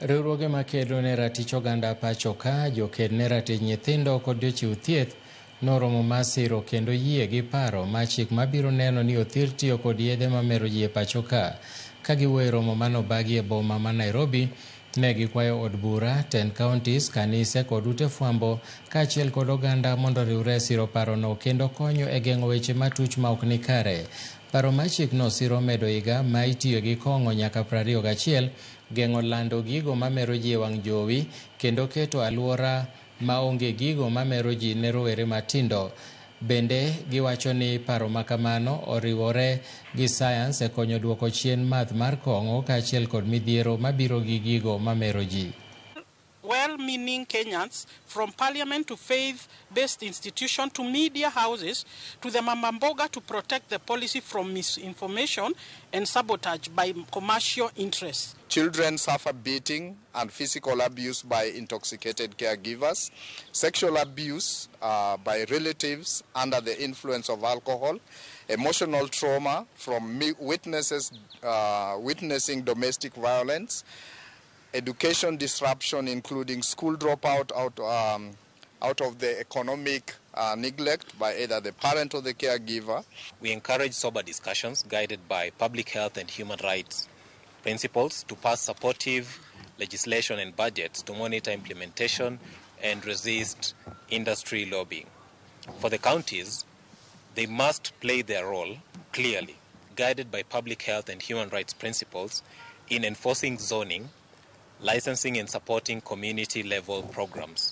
Riwruoge makedo ne ratich oganda pacho ka, joked ne ratich nyithindo kod jochiw thieth noromo mar siro kendo yie gi paro mar chik mabiro neno ni othir tiyo kod yedhe mamero ji e pacho ka. Ka giwuoyo e romo manobagi e boma ma Nairobi, ne gikwayo od bura, tend counties, kanise kod ute fwambo kaachiel kod oganda mondo oriwre e siro parono kendo konyo e geng'o weche matuch ma ok ni kare. Paro mar chikno siro medo higa ma itiyo gi kong'o nyaka 21, geng'o lando gigo mamero ji e wang' jowi kendo keto aluora maonge gigo mamero ji ne rowere matindo. Bende giwacho ni paro makamano oriwore gi sayans e konyo duoko chien math mar kong'o kaachiel kod midhiero mabiro gi gigo mamero ji. Well-meaning Kenyans, from parliament to faith-based institution to media houses to the Mamamboga, to protect the policy from misinformation and sabotage by commercial interests. Children suffer beating and physical abuse by intoxicated caregivers, sexual abuse by relatives under the influence of alcohol, emotional trauma from witnesses witnessing domestic violence, education disruption including school dropout out of the economic neglect by either the parent or the caregiver. We encourage sober discussions guided by public health and human rights principles to pass supportive legislation and budgets to monitor implementation and resist industry lobbying. For the counties, they must play their role clearly, guided by public health and human rights principles in enforcing zoning, licensing and supporting community level programs.